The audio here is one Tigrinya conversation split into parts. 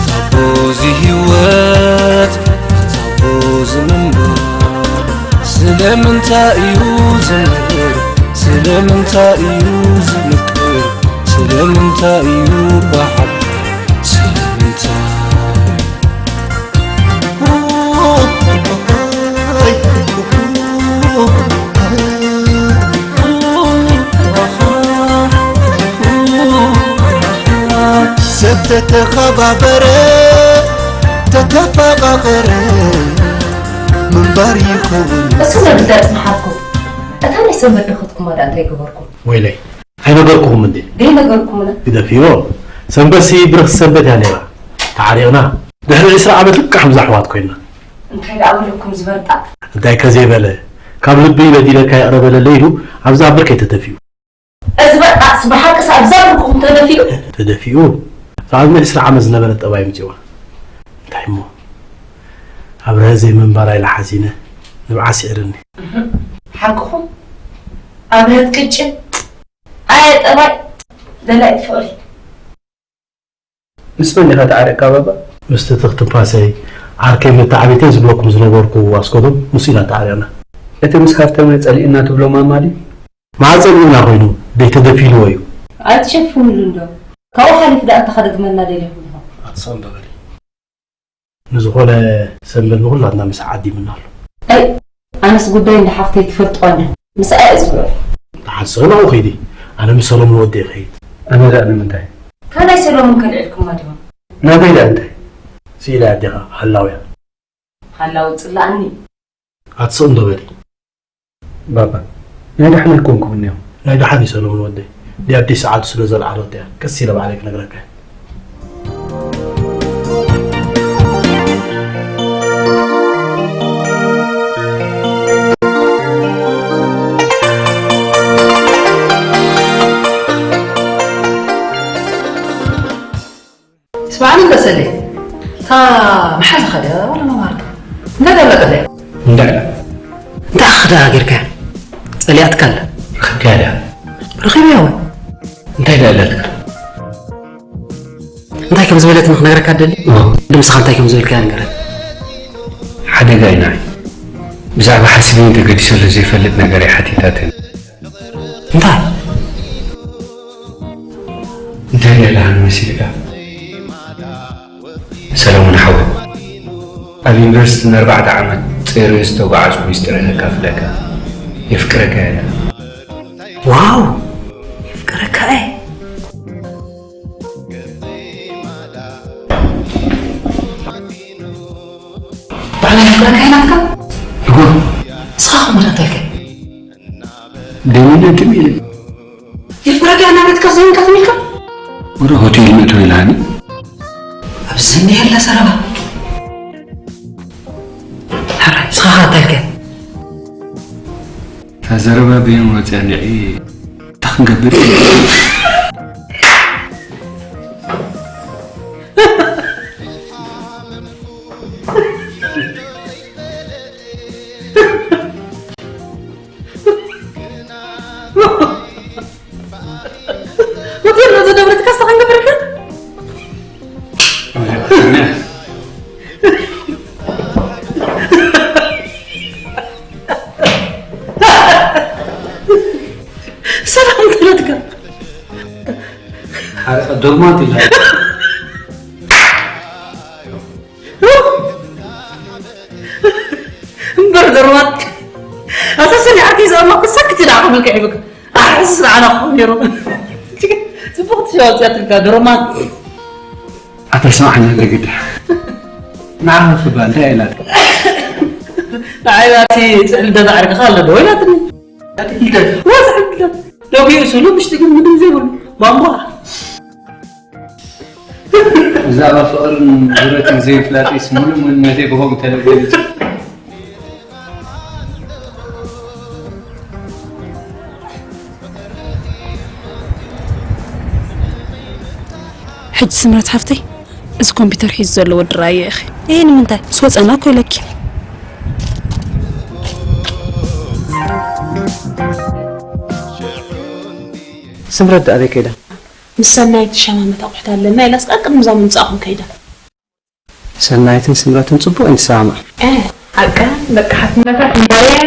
ታቦዚ ህይወት ታቦዚ ምንባር ስለምንታይ እዩ ዝምር? ስለምንታይ እዩ ዝምቅር? ስለምንታይ እዩ በሓቂ? ስለምንታይ? ሰብ ተተኸባበረ ተተፈቓቐረ ምንባር ይኸውን። እሱ ነብዳ ጽንሓኩም እታ ናይ ሰንበት ድኽትኩማ ደኣ እንታይ ገበርኩም? ወይለይ ኣይነገርኩኹም እንዴ? ደይ ነገርኩምና። ግደፍዮ። ሰንበትሲ ብርኽቲ ሰንበት እያ ነይራ። ተዓሪቕና። ድሕሪ ዕስራ ዓመት ልክዕ ከምዛ ኣሕዋት ኮይንና። እንታይ ደኣ በለኩም ዝበርጣ? እንታይ ከ ዘይበለ? ካብ ልቢ በዲለካ ይቕረ በለለይ ኢሉ ኣብዛ ብር ከይተደፊኡ። እዚ በርጣስ ብሓቅስ ኣብዛ ብርኩም ተደፊኡ? ተደፊኡ። ኣብ ዕድመ ዕስራ ዓመት ዝነበረ ጠባይ ምፅዋ። እንታይ እሞ ኣብርሀ ዘይምንባር ኣይለ ሓዚነ ንብዓ ስዒርኒ። ሓቅኹም ኣብርሀት ቅጭን ኣየ ጠባይ ደላይት ፍቕሪ። ምስ መን ኢኻ ተዓሪቕካ ባባ? ምስቲ ትኽ ትንፋሰይ ዓርከይ መተዓብይተይ ዝብለኩም ዝነበርኩ ኣስኮቶም ንሱ ኢና ተዓሪቕና። እቲ ምስ ሃፍተመ ጸሊኡና ትብሎ ማማ ድዩ? መዓስ ጸሊኡና ኮይኑ ደይ ተደፊንዎ እዩ። ኣይትሸፍንሉ እንዶ ካብኡ ሓሊፉ ደኣ እንታይ ከደግመልና ደሊኹም ኢኹም? ኣትሰንበበሊ። ንዝኾነ ሰንበት ንኹላትና ምሳሕ ዓዲምና ኣሎ። ኣይ ኣነስ ጉዳይ እንዳ ሓፍተይ ትፈልጥዋ እንዲኹም ምስኣ እየ ዝውዕል። ተሓስኦ ናብኡ ከይዲ ኣነ ምስ ሰሎሙን ወደይ ይኸይድ። ኣነ ደኣ ንምንታይ? እታ ናይ ሰሎሙን ከልዒልኩማ ዲኹም? ናበይ ደኣ እንታይ? ስኢላ ኣዴኻ ሃላውያ። ሃላው ጽላኣኒ። ኣትስቕ እንዶ በሊ። ባባ ናይ ደሓን ኣይኮንኩን እኒኦ። ናይ ደሓን እዩ ሰለሙን ወደይ። ዲያ ኣደይ ሰዓቱ ስለ ዘልዓለት እያ ቀስ ኢለ ባዕለይ ክነግረካ እየ። ስማዕኒ እንዶ ሰሌ፣ እታ መሓዛኻ ድያ ዋላ መማርታ? እንታይ ዳላታ ድያ? እንዳ ዕላ። እንታይ ኣኻ ደኣ ጌርካያ? ጸሊኣትካ ኣላ። ረኺብካያ ድያ? ረኺበያ እወ። እንታይ ደኣ ኢላትካ? እንታይ ከም ዝበለትኒ ክነግረካ ትደሊ? እወ። ድምስኻ እንታይ ከም ዝበልካያ ንገረኒ። ሓደጋ እዩ ንዓይ። ብዛዕባ ሓሲበይን ተገዲሰሉ ዘይፈልጥ ነገር እያ ሓቲታትኒ። እንታይ? እንታይ ደኣ ኢላትኒ መሲልካ? ሰለሙን ሓወይ፣ ኣብ ዩኒቨርሲቲ ንኣርባዕተ ዓመት ጸይረዮ ዝተጓዓዝኩ ሚስጢረይ ከካፍለካ። የፍቅረካ እየ ኢላትኒ። ዋው! የፍቅረካ እየ። ባዕላ የፍቅረካ እየ ኢላትካ? እወ። ንስኻ ከ እንታይ ኢልካ? ደይንነት ኢለ። የፍቅረካ እየ እናበለትካ ዘይንካ ትም ኢልካ? ወደ ሆቴል ንእቶ ኢላኒ። ኣብዚ እኒሀላ ዘረባ። ሕራይ፣ ንስኻ ከ እንታይ ኢልካ? እታ ዘረባ በየን ወፂኣ እንድዒ እንታይ ክንገብር? ሆቴል ዶ ተደብረትካ ንስኻ ክንገብረካ? ሰላም ተለትካ። ሓረቐ ዶርማንት ኢላ። እምበር ዶርማንት ኣታ ሰሊዓኪ ዘማ ክሰክቲ ደኣ ክብልካ ይብልካ። ኣሕስ ንዓና ክኾን ነይሩ። ጽቡቕ ትሸዋጽያትልካ ዶርማንት። ኣታ ስማዕኒ እንደ ግዳ ንዓኻ ክባ እንታይ ኢላትካ? ንዓይ ናቲ ጽሕል ልደት ኣዕርግኻ ኣሎ ዶ ኢላትኒ። ናቲ ልደት? ወ ጽሕል ልደት። ደጉኡ ስሉ ምሽቲ ግን ምንም ዘይብሉ። ቧንቧ። ብዛዕባ ፍቕርን ዙረትን ዘይምፍላጠይስ ምሉእ መንነተይ ብኸምኡ ተለገሊጹ። ሕጂ ስምረት ሓፍተይ፣ እዚ ኮምፒተር ሒዙ ዘሎ ወዲ ረኣዮ ኢኺ። እይ፣ ንምንታይ? ምስ ወጸና እኮ ኢለኪ። ስምረት ደኣ ኣበይ ከይዳ? ምስ ሰናይት ዝሸማመት ኣቑሑት ኣለና ኢላስ፣ ቀቅድሚ እዛ ምምጻእኹም ከይዳ። ሰናይትን ስምረትን ጽቡቕ እየን ዝሰማማዓ። እ፣ ሓቀን ደቂ ሓትነታት እምበየ።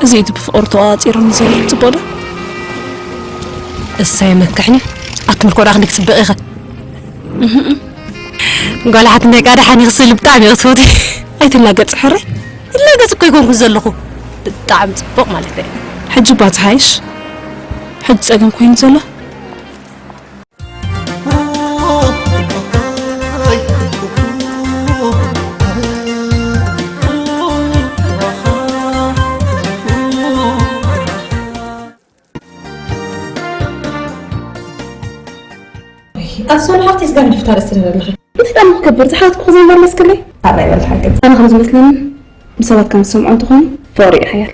እዚ እቲ ብፍቕሪ ተቋጺሩኒ ዘሎ ጽቡቕ ዶ? እሳይ መካሕኒ፣ ኣትምልኮ ደኣ ክንደይ ክጽብቕ ኢኸ? ጓል ሓትነይ ቃ ደሓን ኢኺ ስእሊ ብጣዕሚ እየ ክትፈትዊ። ኣይትላገጽ ሕራይ። ይላገጽ እኮ ኣይኮንኩን ዘለኹ። ብጣዕሚ ጽቡቕ ማለት እዩ። ሕጂ እባ ትሓይሽ? ሕጂ ጸገም ኮይኑ ዘሎ? ኣሰሉ ሓፍቲ ስጋ ንድፍታ ርእሲ ኣለኺ። እንታይ ደኣ ክገብር ዝሓትኩ ዘይመለስክለይ? ኣራይ በል ሓቂ። ኣነ ከም ዝመስለኒ ብሰባት ከም ዝሰምዖ እንተኾይኑ ፍቕሪ እዩ ሓያል።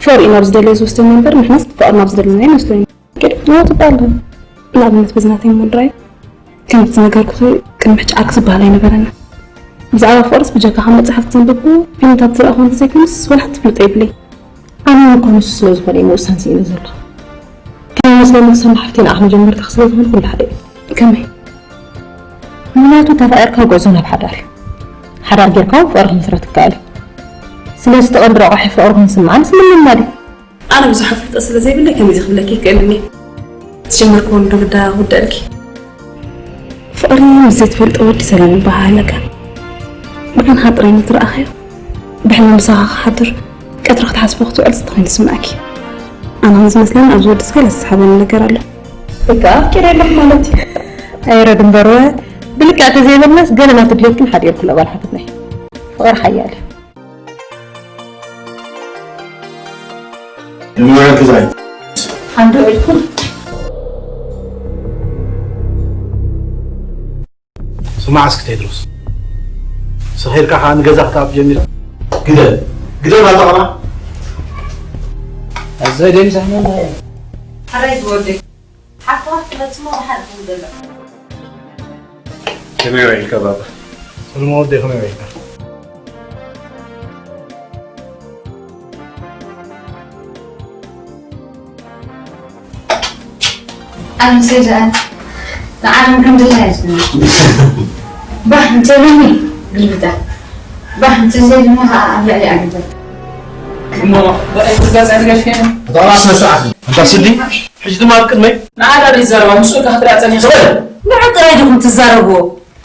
ፍቕሪ እዩ ናብ ዝደለዮ ዝወስደና እምበር ንሕናስ ፍቕሪ ናብ ዝደለናዮ ንወስዶ ኢና። ገለ ክነወጽእ ኣሎ። ንኣብነት በዚ ናተይ እሞ ድራይ ከምቲ ዝነገርኩኺ ቅድሚ ሕጂ ዓርኪ ዝበሃል ኣይነበረንን። ብዛዕባ ፍቕርስ ብጀካ ካብ መጻሕፍቲ ዘንበብኩ ፊልምታት ዝረኣኹ እንተዘይኮነስ ዋላ ሓንቲ ፍልጦ የብለይ። ኣነ እውን እኮ ንሱ ስለ ዝኾነ እዩ ምውሳን ስኢነ ዘለኹ። ከም መስለኒ ክሰማ ሓፍቲ ንዓኺ መጀመርታኺ ስለ ዝኾነ ኩሉ ሓደ እዩ። ከመይ? ምኽንያቱ ተፋቒርካ ጉዕዞ ናብ ሓዳር እዩ። ሓዳር ጌርካ እውን ፍቕሪ ክምስረት ይከኣል እዩ። ስለዚ እቲ ቀንዲ ረቋሒ ፍቕሪ ክንስምዓን ስምምና ድዩ? ኣነ ብዙሕ ኣፍልጦ ስለ ዘይብለይ ከመይ ክብለኪ ይክእል እየ። ዝጀመርክዎ ንዶ ግዳ ክውድኣልኪ? ፍቕሪ ምስ ዘይትፈልጦ ወዲ ሰላም ይበሃል ኣለካ። ብዓይንኻ ጥራይ ምስ ረኣኻዮ ብሕልሚ ምሳኻ ክሓድር ቀትሪ ክትሓስቦ ክትውዕል ስቲ ኮይኑ ዝስምዓኪ። ኣነ ከም ዝመስለኒ ኣብዚ ወድስ ገለ ዝሰሓበኒ ነገር ኣሎ። በቃ ኣፍቂረ ኣለኹ ማለት እዩ። ኣይረድ እምበር ወ ብልክዕ ተዘይበልናስ ገለ ናትድልየትክን ሓዲርኩ ኣሎ ጓል ሓትነይ። ፍቕሪ ሓያል እዩ። ንብረት ግዛይ። ሓንዶ ኢልኩም። ስማዕ እስኪ ቴድሮስ። ስኺርካ ከኣ ንገዛ ክተኣቱ ጀሚርካ። ግደል። ግደል ኣታ ቆልዓ። ኣዘይ ደምሳሕ መን እንታይ እዩ? ሕራይ ዝወደይ። ሓፍትኻ ክትመጽሞ ብሓደ ክብል ዘሎ። ከመይ ውዒልካ ባባ? ሰለማ ወደይ ከመይ ውዒልካ? ኣነ ሰይዳ ንዓለም ከም ድላያ ትነብር። ባህ እንተለኒ ግልብጣ፣ ባህ እንተዘይልና ከዓ ኣብ ልዕሊኣ ግልበጥ። እሞ ብኣይ ትጋፅ ኣድጋሽ ከይነ? ኣታ ስነ ስርዓት። ኣንታ ስዲ፣ ሕጂ ድማ ኣብ ቅድመይ? ንዓዳ ዘይዛረባ ምስኡ ኢልካ ክትሪኣ ጸኒሕካ? ንዑ ጥራይ ዲኹም ትዛረብዎ?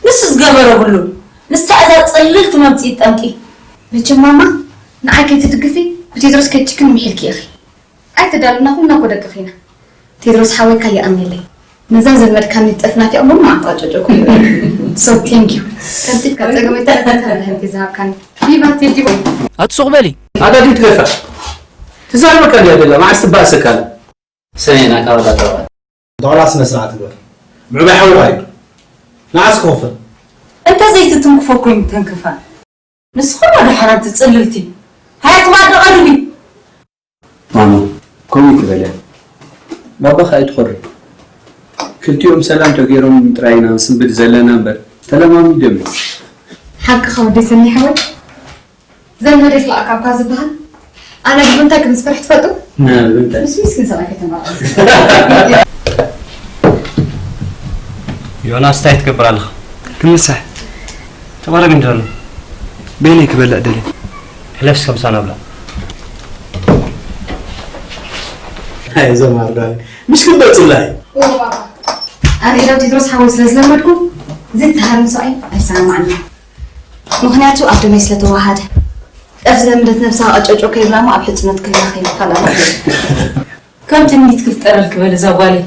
ንሱ ዝገበሮ የብሉን። ንሳ እዛ ጽልልቲ መምጽኢት ጠንቂ። መቸም ማማ፣ ንዓይ ከይትድግፊ፣ ብቴድሮስ ከይትጭክኒ ምሒልኪ ኢኺ። ኣይተዳሉና፣ ኩልና እኮ ደቅኺ ኢና። ቴድሮስ ሓወይ፣ ካኣ የቐንየለይ። ነዛ ዘመድካኒ ጠፍናፊቕ ብማዕጣ ጨጨኩ። So, thank you። ከንቲፍካ ጸገመይ ተረፈታ መድሃኒት ዝሃብካኒ። ቪቫ ቴዲ ቦይ። ኣቲ ሱቕ በሊ። ኣታ ድዩ ትገፍዕ? ትዛረበካ ድያ ዘላ? መዓስ ትባእሰካ ኣላ? ሰሜና ካብ ኣላ ተባለ። ተቕላ ስነ ስርዓት ግበር። ምዕባይ ሓውኻ እዩ። ንዓስ ክኸፍል። እንተ ዘይትትንክፎ እኮ እዩ ምተንክፋ። ንስኹም ወደ ሓራን ትጽልልቲ። ሃያ ትማድ ቀዱኒ። ማሚ፣ ከምኡ ይትበለ። ባባኻ ኣይትኾሪ። ክልቲኦም ሰላም ተገይሮም ጥራይ ኢና ንስንብድ ዘለና እምበር፣ ተለማሚዶም እዮም። ሓቅኻ ወደይ ሰኒ ሓወይ። ዘመድ ይኽላእ ካብካ ዝበሃል። ኣነ ብምንታይ ከም ዝፈርሕ ትፈልጡ? ና፣ ብምንታይ? ምስ ምስኪን ሰብኣይ ከተማርዖ። ዮናስ፣ እንታይ ትገብር ኣለኻ? ክምሳሕ። ተቐረቢ እንዶ ኣሎ። በይነይ ክበልዕ ደልየ። ሕለፍ እስከ ምሳና ብላ። ኣይ፣ እዞም ኣርዳሊ። ምሽ ክንበጽላ እዩ። ኦ፣ ባባ። ኣነ ኢሎም ቴድሮስ ሓወይ ስለ ዝለመድኩ፣ እዚ ተሃርም ሰብኣይ ኣይሰማማዕን እዩ። ምኽንያቱ ኣብ ደመይ ስለ ተዋሃደ። ጠፍ ዝለመደት ነብሳ ቀጨጮ ከይብላ እሞ ኣብ ሕጽኖት ክህላ ከይንፋላ። ከም ትምኒት ክፍጠረልኪ በል እዛ ጓለይ።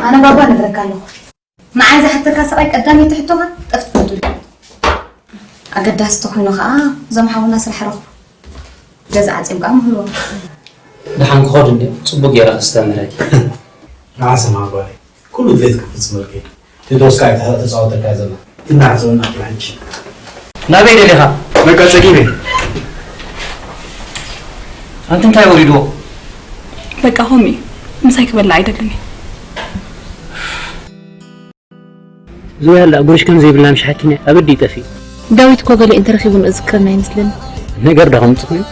ኣነ ባባ ነግረካ ኣለኹ። ንዓይ ዝሓተካ ስቓይ ቀዳመይቲ ሕቶኻ ጠፍ ትፈትሉ። ኣገዳሲ ተኾይኑ ኸኣ እዞም ሓውና ስራሕ ረኽቡ። ገዛ ዓጽዮም ከኣ ምህርዎም። ደሓን ክኸዱ እንድዮም። ጽቡቕ ገይረ ከስተምህረኪ። ንዓ ስማዕ ጓለይ፣ ኩሉ ድሌትኪ ክፍጽመልኪ እየ። ቴድሮስ ከኣ ኣይተጻወተካ ዘላ። እናዕጸወና ጥራሕ ሕጂ። ናበይ ደሊኻ? በቃ ጸጊበ። ኣንቲ እንታይ ወሪድዎ? በቃ ሆሚ፣ ምሳይ ክበልዕ ኣይደልን እዩ። ዝወሃላ ጉርሽ ከም ዘይብልና ምሽ ሓኪና ኣበዲ ይጠፊ። ዳዊት እኮ ገለ እንተረኺቡ ንእዝክረና ይመስለኒ። ነገር ዶ ከምጽእ ኮይኑ?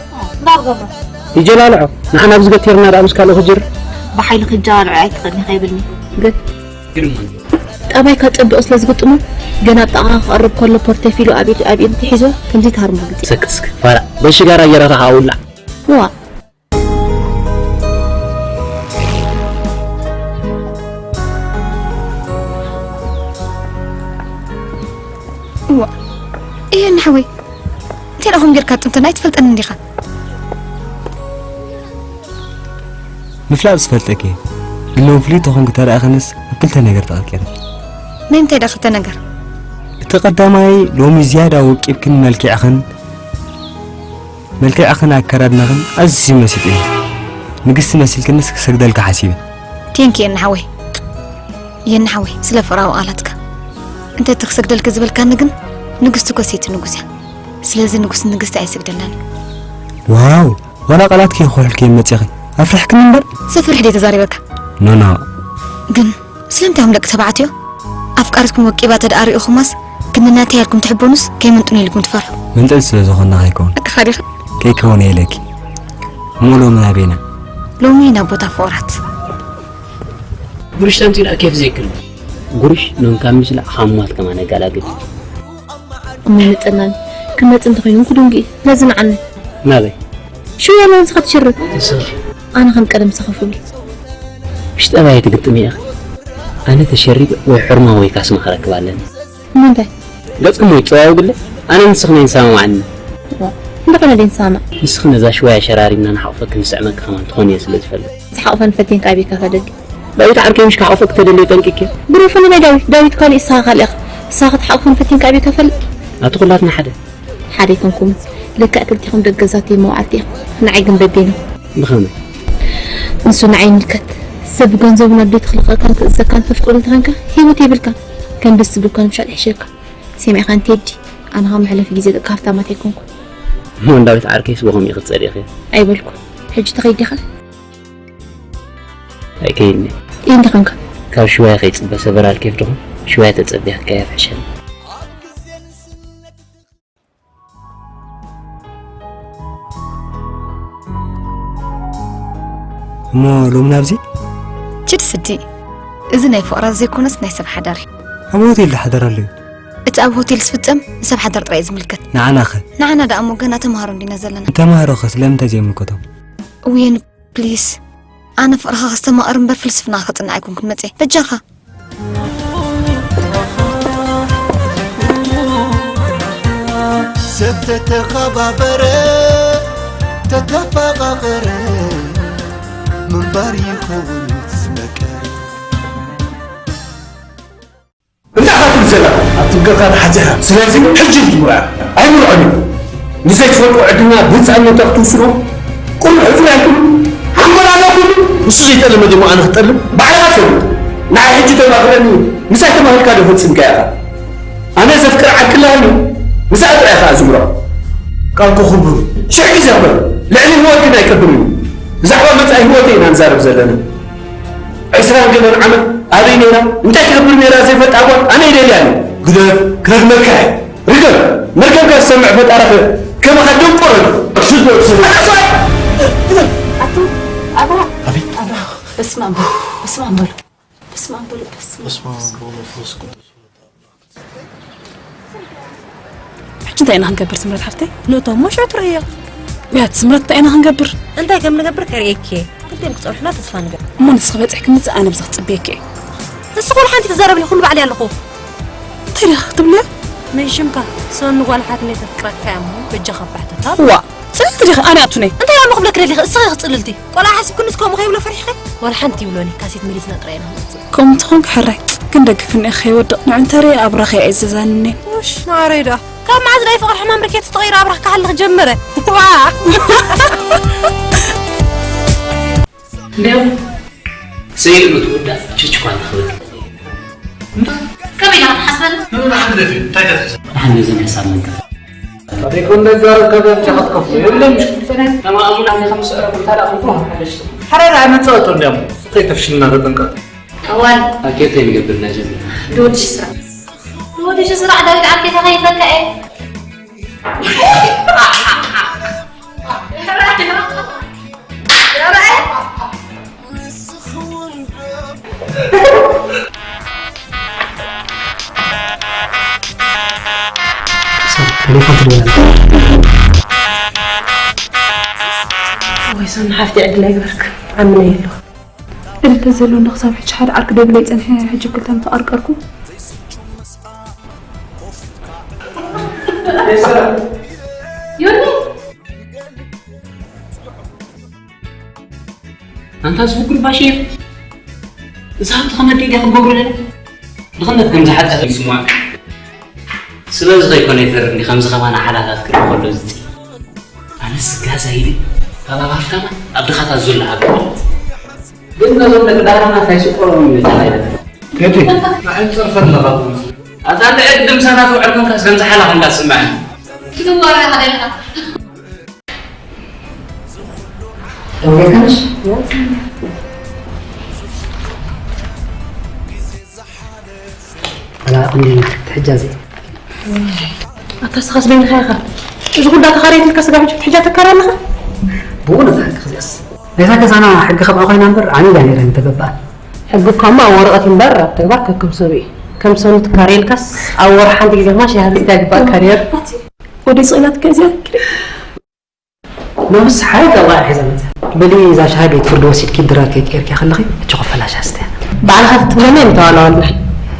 ይጀላልዖ። ንዓና ኣብዚ ገቲርና ደኣ ምስ ካልእ ክጅር። ብሓይሊ ክጀላልዖ ኣይትኽእልን ኢኻ ይብልኒ። ግን ግርማ። ጠባይካ ጽቡቕ ስለ ዝግጥሞ፣ ገና ኣብ ጥቓኻ ክቐርብ ከሎ ፖርተፊሉ ኣብ ኢድ፣ ኣብ ኢድ ሒዞ ከምዚ ትሃርሞ ግዜ። ሰክት እስኪ፣ ፋራ። በሽጋራ ጌራ ተኻውላ። ዋ። ዋ። እየ ንሓወይ። እንታይ ደኣ ኹም ጌርካ ጥንትና ኣይትፈልጠንን ዲኻ? ምፍላጥ ዝፈልጠኪ እየ። ግን ሎም ፍሉይ ተኾንኪ ተረኣኽንስ ኣብ ክልተ ነገር ተቐርቂረ። ናይ ምንታይ ደኣ ክልተ ነገር? እቲ ቀዳማይ ሎሚ ዝያዳ ወቂብክን መልኪዕኽን፣ መልክዕኽን ኣከዳድናኽን ኣዝዩ መሲጡኒ። ንግስቲ መሲልክንስ ክሰግደልካ ሓሲበ። ቴንኪ የኒ ሓወይ። የኒ ሓወይ፣ ስለ ፍቕራዊ ቃላትካ። እንተ እቲ ክሰግደልኪ ዝበልካኒ ግን ንግስቲ እኮ ሰይቲ ንጉስ እያ። ስለዚ ንጉስ ንግስቲ ኣይስግደላን እዩ። ዋው፣ ዋላ ቃላት ከይኮሕልኪ መጺኺ። ኣፍሪሕክኒ እምበር። ዘፍርሕ ድየ ተዛሪበካ? ኖ፣ ኖ። ግን ስለምንታይ ኢኹም ደቂ ተባዕትዮ ኣፍቃሪትኩም ወቂባ ተደኣ ሪእኹማስ ክንድናተይ ኢልኩም ትሕበኑስ ከይመንጥኑ ኢልኩም ትፈርሑ? መንጠል ስለ ዝኾንና ከይከውን። እካ ዲኻ? ከይከውን እየ ኢለኪ። እሞ ሎሚ ናበይና? ሎሚ ናብ ቦታ ፍቑራት። ጉርሽ ተምፂኡ ደኣ ኬፍ ዘይክል። ጉርሽ ኖም ካብ ምሽላዕ ካብ ሟት ከማን ኣጋላግል። እሞ ይመጸናኒ። ክመጽእ እንተኾይኑ እውን ክድንጉ እዩ። ስለዚ ንዓኒ። ናበይ? ሽወያ ንስኻ ትሽርብ። ንስኺ? ኣነ ከም ቀደም ምሳኺ ፍሉይ። ምሽ ጠባይ ትግጥሚ ኢኺ። ኣነ ተሸሪበ ወይ ሕርማ ወይ ካስማ ክረክብ ኣለኒ። ንምንታይ? ገጽኩም ወይ ጸዋውግለ? ኣነ ንስኺ ናይ ንሰማማዓኒ። ዋ፣ እንደ ቀነ ደን ሰማማዕ። ንስኺ ነዛ ሽወያ ሸራሪምና ንሓቑፈኪ ንስዕመኪ ከማን ትኾኒ እየ ስለ ዝፈልጥ። ዝሓቑፈኒ ፈቲንካ ኣበይ ከፈልግ? ዳዊት ዓርከይ ምሽ ክሓቑፈኪ ተደልየ ጠንቂቂ። ግደፈኒ ናይ ዳዊት፣ ዳዊት ካልእ ንስኻ ካልእ ኢኻ። ንስኻ ክትሓቑፈኒ ፈቲንካ ኣበይ ከፈልግ? ኣቲ ኩላትና ሓደ። ሓደ ኣይኮንኩምን። ልክዕ ክልቲኹም ደቂ ገዛተይ መዋዕልቲ ኢኹም። ንዓይ ግን በበይኑ። ብኸመይ? ንሱ ንዓይ ይምልከት። ሰብ ብገንዘቡ ናብ ቤቱ ክልእኸካን ክእዘካን ተፍቅዶ እንተኾንካ፣ ህይወት የብልካን። ከም ደስ ዝብልካ ንምሻጥ ይሕሸካ። ሰሚዕካን ቴዲ? ኣነ ኸኣ መሕለፊ ግዜ ደቂ ሃብታማት ኣይኮንኩን። እሞ ንዳዊት ዓርከይስ ብኸምኡ ኢኺ ትጸልኢኽዮ? ኣይበልኩን። ሕጂ ትኸይድ ዲኻ? ኣይከይድን እየ። እንታይ ኾንካ? ካብ ሽዋያ ከይጽበ ሰበራል ኬፍ ድኹም? ሽዋያ ተጸቢያ ክትካየፍ ሕሸኒ። እሞ ሎሚ ናብዚ? ችድ ስዲ። እዚ ናይ ፍቕራት ዘይኮነስ ናይ ሰብ ሓዳር እዩ። ኣብ ሆቴል ዶ ሓዳር ኣሎ እዩ? እቲ ኣብ ሆቴል ዝፍጸም ንሰብ ሓዳር ጥራይ እዩ ዝምልከት። ንዓና ኸ? ንዓና ደኣ እሞ ገና ተምሃሮ እንዲና ዘለና። ንተምሃሮ ኸ ስለምንታይ ዘይምልከቶም? እውየን ፕሊስ። ኣነ ፍቕርኻ ከስተማቕር እምበር ፍልስፍና ከጽንዕ ኣይኮንኩን መጽየ። በጃኻ። ሰብ ተተኸባበረ፣ ተተፋቓቐረ፣ ምንባር ይኸውን ዝመቀረ። እንታይ ኢኻ ትብል ዘለኻ? ኣብ ትብገርካ ተሓዚኻ። ስለዚ ሕጂ ትምርዖ። ኣይምርዖን እዩ። ንዘይትፈልጦ ዕድልና ብህፃንነትካ ክትውስዶ ቁሩብ ሕፍር ኣይትብሉ? ሓንጎል ኣለኩም? ንሱ ዘይጠለመ ድሞ ኣነ ክጠልም? ባዕልኻ ትፈልጥ። ንዓይ ሕጂ ተማኽረኒ። ምሳይ ተማኺርካ ዶ ፈፂምካዮ ኢኻ? ኣነ ዘፍቅር ዓርኪ ኣለኒ። ምስኣ ጥራይ ኢኻ ዝምርዖ። ቃልኩ ክቡር። ሽሕ ግዜ ክበል። ልዕሊ ህይወት ግን ኣይከብርን እዩ። ብዛዕባ መጻኢ ህይወተይ ኢና ንዛረብ ዘለና። ዕስራን ገለን ዓመት ኣበይ ነይራ? እንታይ ትገብር ነይራ ዘይፈልጣ ጓል ኣነ ይደልያ እየ። ግደፍ፣ ክረግመካ እየ። ርገም! መርገምካ ዝሰምዕ ፈጣሪ ኸ ከማኻ ደንቆሮ ድዩ? ሽቶ ትስምዕ። ኣቶ ኣብርሃ፣ ኣቤት። ኣብርሃ፣ በስመ ኣብ በሉ፣ በስመ ኣብ በሉ፣ በስመ ኣብ በሉ፣ በስመ ኣብ በሉ። በስመ ኣብ ወወልድ ወመንፈስ ቅዱስ። ሕጂ እንታይ ኢና ክንገብር ስምረት ሓፍተይ? ንእቶ እሞ ሽዑ ትርእዮ። ያት ስምረት እንታይ ኢና ክንገብር? እንታይ ከም ንገብር ከርእየኪ እየ። ክልቴን ክጸንሑና ተስፋ ንገብር። እሞ ንስኺ በጺሕኪ ምጽእ ኣነ ብዚ ክጽበየኪ እየ። ንስኺ ወላ ሓንቲ ትዛረብኒ ኩሉ ባዕለይ ኣለኹ። እንታይ ዲኻ ክትብልዮ? መን ሽምካ? ሰኑ ጓል ሓትነይ ተፍቅረካ እያ እሞ በጃኻ ባሕተታ። ዋ፣ ጽልልቲ ዲኺ? ኣነ ኣቱነይ። እንታይ እሞ ክብለኪ ደሊኺ? እስኺ ኢኺ ጽልልቲ። ቆልዓ ሓሲብክንስ ከምኡ ከይብሎ ፈሪሕኺ? ዋላ ሓንቲ ይብሎኒ። ካሴት መሊስና ጥራይ ኢና ንወጽእ። ከምኡ እንተኾንኪ ሕራይ። ግን ደግፍኒ ኢኺ ከይወድቕ። ንዑ እንተሪኤ ኣብራኺ ኣይእዘዛንን እየ። ውሽ፣ ማዕረይ ደኣ። ካብ መዓዝ ናይ ፍቕሪ ሕማም ርኬት ተቐይሩ ኣብራኽ ክሓልኽ ጀመረ? ዋ! እንዲያው ስዒድ ምትውዳእ ችች እኳ እንተኽብል። እምበር ከመይ ኢኻ ትሓስበኒ? ንብሎ ሓንቲ ደፊ፣ እንታይ ተትሕስብ? ደሓን ነዘን ሕሳብ መንቀፍ። ዘይኮን ነጋር ከበብ ጃኸት ከፍሎ የለን። ለማ ኣሙን ኣነ ከም ስዕረ ቁልታ ዳ ቁልታ ሓደሽ። ሓራይ ኣይመጻወቶ እንዲያም፣ ከይተፍሽልና ተጠንቀቅ። ኣዋል ኣኬተ የሚገብርና ጀምር። ድወድሽ ስራሕ። ድወድሽ ስራሕ ዳዊት ዓርኬ ተኸይፈካ እየ። ቴሌፎን ትደውል። ወይ ሰኑ ሓፍቲ ዕድል ኣይግበርክ። ዓምና የለኹ። ዕድል ተዘለኒ ክሳብ ሕጂ ሓደ ዓርኪ ደብለ ይጸንሐ፣ ሕጂ ክልተ ምተቐርቀርኩ። ዮኒ! ኣንታ ዝፍግር ባሽር፣ እዛ ሃብቲ ከመዲ ኢዳ ክትገብሩ ደለ? ንኽነት ከም ዝሓጠረ ይስማዕ። ስለዚ ከይኮነ ይፈርድ እንዲ ከምዚ ከማና ሓላታት ክርኢ ከሎ ዝጽ-፣ ኣነስ ጋዛ ኢለ ካብ ኣብ ሃፍታማት ኣብ ድኻታት ዘሎ ሃብቲ። ግን ነዞም ደቂ ዳራና እንታይ ስቆሮም እዩ ዝሓይለት? ከቲ፣ ንዓይ ጸርፈን ለኻትኩም። ኣታ እንደ ዕድም ሰናት ውዕል ኮንካስ ከም ዝሓላ ኮንካ ትስምዐኒ። ክትዋረ ኢኻ ደለኻ። ተውሬካሽ? ኣላ፣ እንዲ ትሕጃዚ። ኣታ ስኻስ በይንኻ ኢኻ። እዚ ኩዳ ተኻረይትልካ ስጋ ሕጂ ክትሕጃ ተካራ ኣለኻ? ብእውነት ሓቂ ክዚኣስ። ናይዛ ገዛና ሕጊ ከብኣ ኮይና እምበር ዓሚዳ ነይረ እንተገብኣ። ሕጊ እኳ እሞ ኣብ ወረቐት እምበር ኣብ ተግባር ከከም ሰብኡ እዩ። ከም ሰኑ ትካረየልካስ ኣብ ወርሒ ሓንቲ ግዜ ድማ ሻሂ ክትስታይ ግባእካ ነይሩ። ወደይ ስቕ ኢላትካ እዚኣ? ነብስ ሓይል ኣላህ ሒዛ መጽያ። በሊ እዛ ሻሂ ቤት ፍርዲ ወሲድኪ ድራር ከይቀየርኪ ከለኺ፣ እቺ ኮፈላ ሻሂ ስተያ። ባዕልኻ ክትብለና እዮም ተዋላዋልና።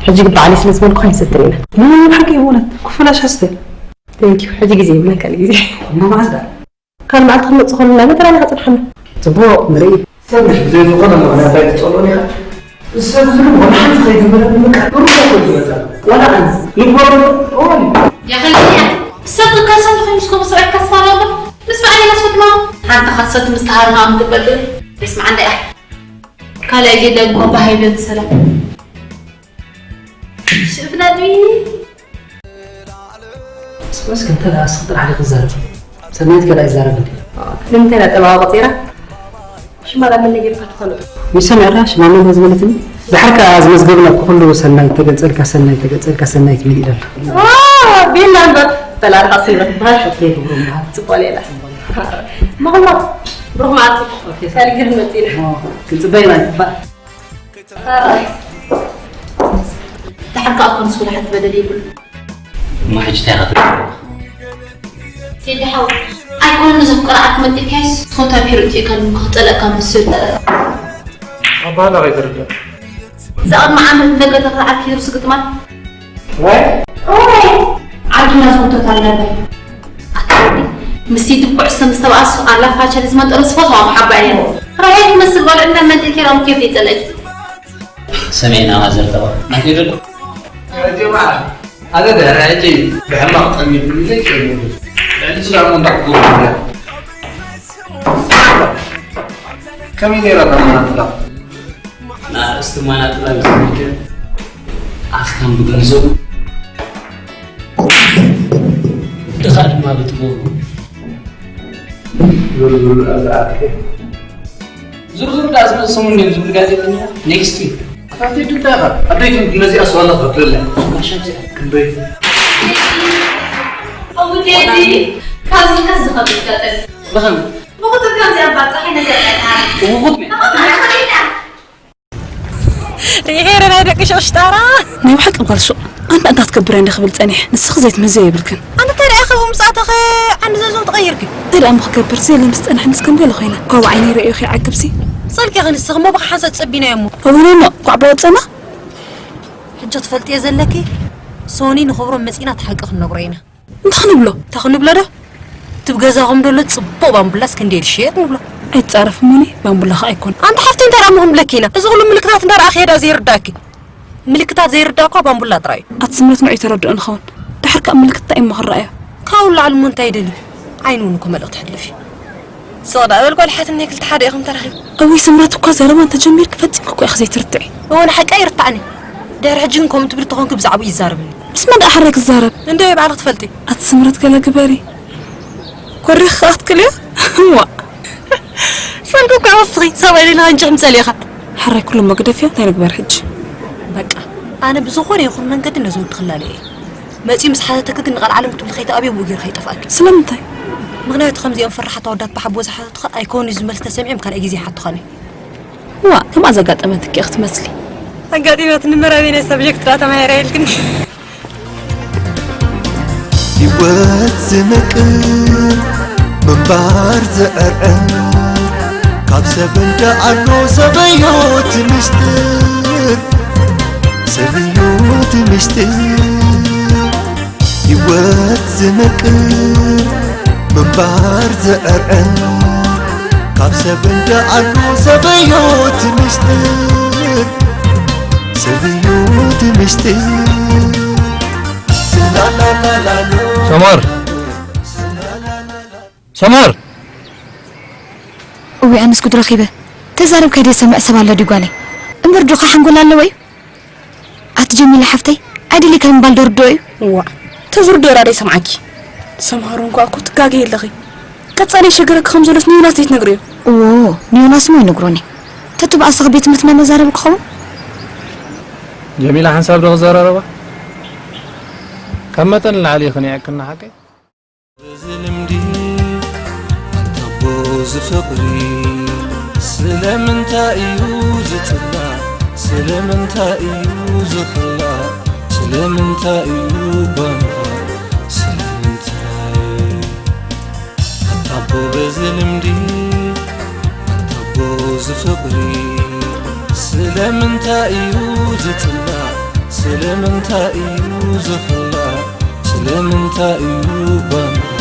ሕጂ ግን ባዕለይ ስለ ዝበልኩ ኣይንሰትን ኢና። ምን ሓቂ ይሆናል? ኮፈላ ሻሂ ስተያ። Thank you። ሕጂ ግዜ ይብለን ካልእ ግዜ። እሞ መዓዝ ደኣ? ካልእ መዓልቲ ክንመጽእ ከለና በተራና ከጽንሓና። ጽቡቕ ንርኢ። ሰብ ምሽ ብዘይ ዝኾነ ምኽንያት ኣይትጸልኦን ኢኻ። ሰብ ዝብል ወላ ሓንቲ ከይገበረኒ በቃ ብሩህ እኮ እዩ ዝመጻ። ዋላ ኣነ ይግበሮ ኦን። ያኸልያ ሰብ ከሰብ ኸምስ ኮም ሰብኣይ ከስፋራ እኮ ምስ በዓል ኢና ስማ። ሓንቲ ኻሰት ምስ ተሃርማ ምትበል። እስማ ዓንዳ እያ። ካልእ ኣየለ እኮ ባሃይለን ሰላም። ሽፍናት እስከ እንተ ደኣ እስኺ ጥራሕ ዲኺ ትዛረቢ? ሰናይት ገለ ኣይዛረብን ድዩ? ንምንታይ እያ ጠባቓ ቆጺራ? ሽማ ዳ መን ጌርካ ትኾኑ? ሚሰ ምዕራ ሽማ መን ዝበለትኒ? ድሓር ከኣ ዝመዝገብና እኮ ኩሉ ሰናይት ተገልጸልካ፣ ሰናይት ተገልጸልካ፣ ሰናይት መሊእና ኣሎ። ኦ፣ ቢልና እምበር። ተላርካ ስምረት በሃል። ኦኬ፣ ክብሮም በሃል። ጽቡቕ ሌላ። መቕሎ፣ ብሩኽ መዓልቲ። ኦኬ፣ ካልእ ግርም መጺና። ኦ፣ ክንጽበይ ኢና ይባል። ደሓር ከኣ ኮንስ ወላ ሓንቲ በደል የብሉ። እሞ ሕጂ እንታይ ኢኻ ትብል? ቴዲ ሓው፣ ኣይኮነን ነዞም ቅርዓት መጢካስ፣ ፎቶ ኣብ ሒሩ እትእካ ንክጸለእካ መስል። ኣባህላ ከይትርዳእ። እዛ ቅድሚ ዓመት ንደገ ተኽልዓል ኪሩ ስግጥማት። ወይ? ኦይ! ዓድና ዝጎተት ኣለና። ኣታ ወዲ፣ ምስቲ ድኩዕ ስም ዝተባእሱ ኣላ ፋቸል ዝመንጠረ ስፈትዋ መሓባ እየን። ራሄል ትመስል ጓል ዕድመ መንጢ ኬራም ኬፍ ይጸለች። ሰሜን ኣዋዘር ተባ። ናቴ ደሎ? ጀማዓ፣ ኣነ ደህረ ሕጂ ብሕማቕ ጠሚዱ ዘይጨምሩ። ልዕሊ ስጋሞ እንዳክጎ። ከመይ ነይራ ተማናትላ? ንኣርእስቲ ማናጥላ ዝምልከት ኣፍካም ብገንዘቡ፣ ድኻ ድማ ብጥበቡ። ዙር ዙር ኣብ ዝኣርክ። ዙር ዙር ዳኣ ዝመጽእ ሰሙን ድዮም ዝብል ጋዜጠኛ? ኔክስት ዊክ። ኣታ ቴዲ እንታይ ኢኻ? ኣደይ ግን ነዚኣ ስዋላ ትፈትወላ። ጋሻ እዚኣ። ክንደይ? ኣቡ ቴዲ፣ ካብዚ ከዚ ዝኸብድ ጋጠል። ብኸም? ብኹትር ከምዚኣ ባጻሒ ነዚኣ ጠቃ። ብኹት? ብኹት ማለት ርኢኸ ረ ናይ ደቂ ሸሽጣራ። ናይ ብሓቂ ጓል ሱቕ። ኣንታ እንታይ ክትገብር እንደ ክብል ጸኒሐ። ንስኺ ዘይትመዝዮ የብልክን። ኣነ እንታይ ደኣ ከብኡ ምጻእተኸ ዓንዲ ዘዝኡ ትቐይርኪ? እንታይ ደኣ እሞ ክገብር? ዘየለ ምስ ጸንሐ ምስ ከም ገለ ኮይነ። ካብ ዓይነይ ርእዮኺ ይዓግብሲ። ጸልኪ ኸ ንስኺ እሞ ብኻ ሓንሳእ ትጸቢናዮ እሞ። እውነ እሞ፣ ኳዕ ብላ ወጸና? ሕጂ ትፈልጥዮ ዘለኪ? ሶኒ ንኽብሮም መጺና እቲ ሓቂ ክንነግሮ ኢና። እንታይ ክንብሎ? እንታይ ክንብሎ ዶ? እቲ ብ ገዛኹም ደሎ ጽቡቕ ባምቡላስ ክንደይ ድሸየጥ ንብሎ። ኣይጻረፍ እሞኒ፣ ባምቡላ ኸኣ ኣይኮን። ኣንታ ሓፍተይ፣ እንታይ ደኣ እሞ ክንብለኪ ኢና? እዚ ኹሉ ምልክታት እንዳ ረኣኺ እየ ደኣ ዘይርዳእኪ። ምልክታት ዘይርዳእ እኳ ባምቡላ ጥራይ እዩ። ኣቲ ስምረት ንዑ ተረድኦ ንኸውን። ድሓር ከኣ ምልክት እንታይ እሞ ክረኣዮ? ካብኡ ንላዕሊ እሞ እንታይ ይደልዩ? ዓይኑ እውን እኮ መልእኽቲ ሕልፍ እዩ። ስቕ ደኣ በል ጓል ሓትነይ፣ ክልተ ሓደ ኢኹም ተራኺቡ። እውይ ስምረት፣ እኳ ዘረባ እንተጀሚርኪ ፈጺምኪ እኮ ኢኺ ዘይትርትዒ። እወ ንሓቂ ኣይርታዕን እዩ። ድሕሪ ሕጂ ግን ከምኡ ትብሊ ተኾንኪ ብዛዕባኡ ይዛረብኒ። ምስ መን ደኣ ሓራይ ክዛረብ? እንዶ ባዕልኺ ትፈልጢ። ኣቲ ስምረት ገለ ግበሪ። ኮሪኺ ከኣ ክትክልዮ? እዋ። ሰልኩ እኳ ወስኺ፣ ሰብኣይ ሌላ ኣንቺ ሕምጸል ኢኻ። ሓራይ ኩሉ እሞ ግደፍዮ፣ እንታይ ንግበር ሕጂ? በቃ፣ ኣነ ብዝኾነ ይኹን መንገዲ ነዚ ወዲ ክላለዮ እየ። መጺኡ ምስ ሓተተኪ ግን ንቃል ዓለም ክትብሊ ከይትኣብዮ ብኡ ገይሩ ከይጠፍኣኪ። ስለምንታይ? ምኽንያቱ ከምዚኦም ፈራሓት ኣወዳት ብሓቦ ዝሓተቱኻ ኣይኮኑን እዩ ዝመልስ ተሰሚዖም ካልኣይ ግዜ ይሓቱኻን እዩ። እዋ፣ ከምኣ ዘጋጠመትኪ ኢኺ ትመስሊ። ኣጋጢማትኒ እምበር ኣበየናይ ሳብጀክት ደኣ ተማሂረ ኢልክኒ። ህይወት ዝምቅር ምንባር ዝዕርዕር ካብ ሰብ እንተ ኣሎ ሰበዮት ምስጢር ሰበዮት ምስጢር ህይወት ዝምቅር ምንባር ዝዕርዕር ካብ ሰብ እንተ ኣሎ ሰበዮት ምስጢር ሰበዮት ምስጢር ሰመር፣ ሰመር! እዊ ኣነስ ጉድ ረኺበ። ተዛረብካይ ዘይሰምዕ ሰብ ኣሎ ድዩ ጓለይ? እምበር ዶኻ ሓንጎል ኣለዎ እዩ? ኣቲ ጀሚላ ሓፍተይ፣ ኣይደሊካይ ምባል ዶ ርድኦ እዩ? እዋእ፣ ተዝርድኦ ራዳ ይሰምዓኪ። ሰምሃር እንኳ እኮ ትጋገ የለኺ። ቀጻሊ ይሸግረኪ ከም ዘሎስ ንዮናስ ዘይትነግርዮ? እዎ፣ ንዮናስ እሞ ይነግሮኒ። ተትብኣስኺ ቤት ትምህርትና መዛረቢ ክኸውን? ጀሚላ ሓንሳብ ዶ ክዘራረባ? ካብ መጠን ንላዕሊ እዩ ክኒዐክና ሓቀይ? እዚ ልምዲ ኣንታቦ ዝፍቕሪ ስለምንታይ እዩ ዝጽላእ ስለምንታይ እዩ ዝኽላእ ስለምንታይ እዩ ባንዳ ስለምንታይ ኣንታቦ በዚ ልምዲ ኣንታቦ ዝፍቕሪ ስለምንታይ እዩ ዝጽላእ ስለምንታይ እዩ ዝኽላእ ስለምንታይ እዩ ባንዳ